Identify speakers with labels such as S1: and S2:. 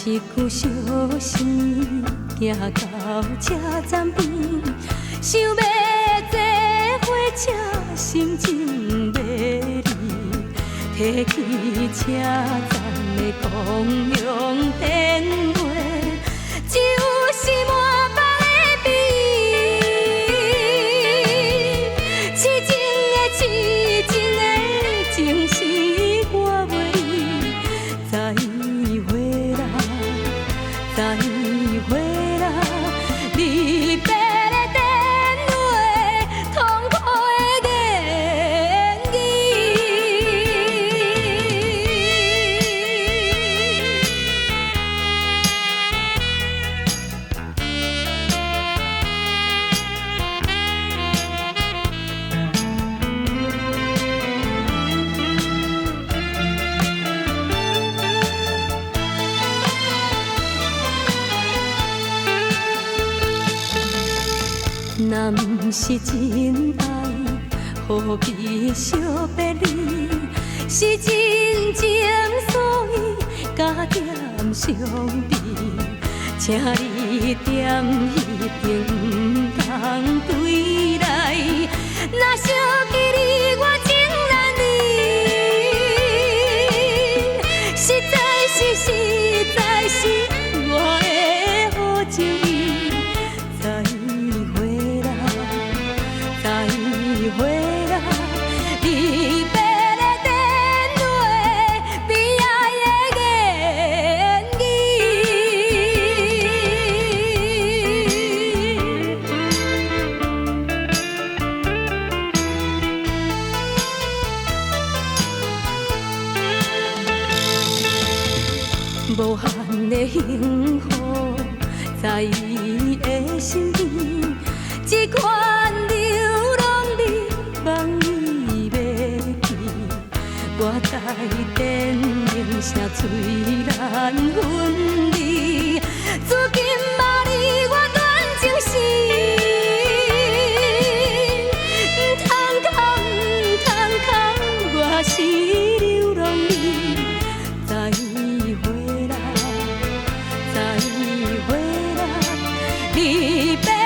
S1: 一句相思，行到車站邊，想欲坐火車，心情迷離，提起車站的公用電話，只有是滿目的悲。痴情的痴情的情是我袂离，再會啦，再會啦，離別的電話，痛苦的言語。若毋是真愛，何必惜別離？是真情，所以加點傷悲。請你踮彼邊，毋通轉來。若相記你，我情難離。實在是，實在是我的好情意。再會啦，再會啦，離別的電話，悲哀的言語。無限的幸福在伊的身邊，這款流浪你望伊袂記。我知電鈴聲催咱分離，自今仔日我斷情絲，毋通哭，毋通哭，我是流浪你。再會啦，再會啦，離別。